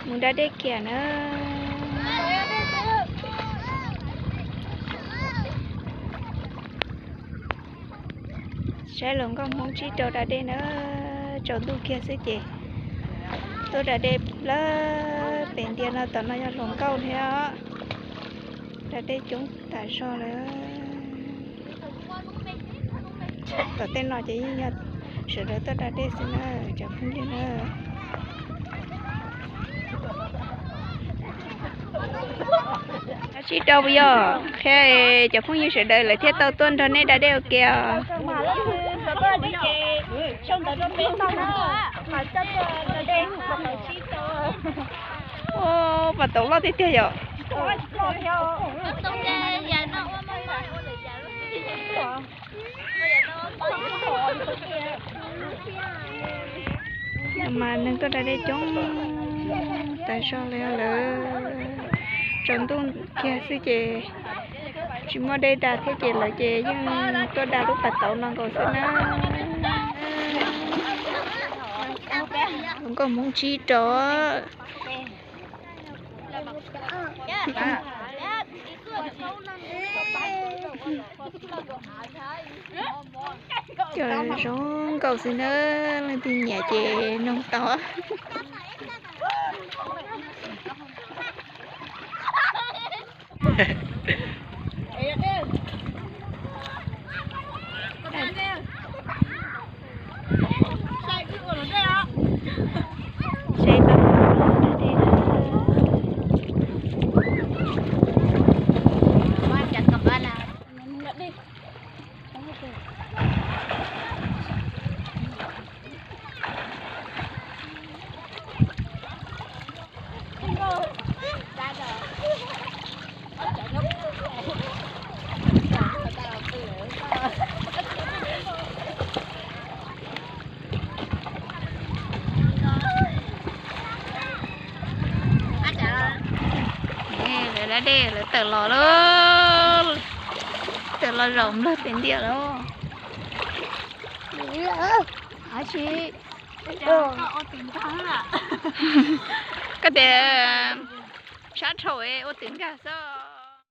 Mus da dej kiag na. Saib hluas nkauj Hmoob tsib rau da dej na, tsaus ntuj kiag xwb ces tuaj da dej lawm. Pem ntiaj no tom no yog hluas nkauj thiab, da dej coob tas zog lawm. Tom tej no ces yeej yog sawv daws tuaj da dej xwb na cov phooj ywg na. Tsib rau puas yog? Qhia cov phooj ywg sawv daws lawv thiaj tau tuaj nrog nej da dej ua ke os. Ua, pas tauv loj tiag tiag yom. Mas neeg tuaj da dej coob tas zog li lawm. Tsaus ntuj kiag xwb ces tsis muaj dej da thiab ces lawv ces yeej tuaj da lub pas tauv no nkaus xwb na. Hluas nkauj Hmoob tsib rau. Cov zoo nkauj xwb na, leej twg nyiam ces noog tau. Lawv da dej lawv tawm los lawm, tawm los zaum nplawg pem ntiaj lawm. Ab tsi, koj tias sab dhau ua twv nkag xwb.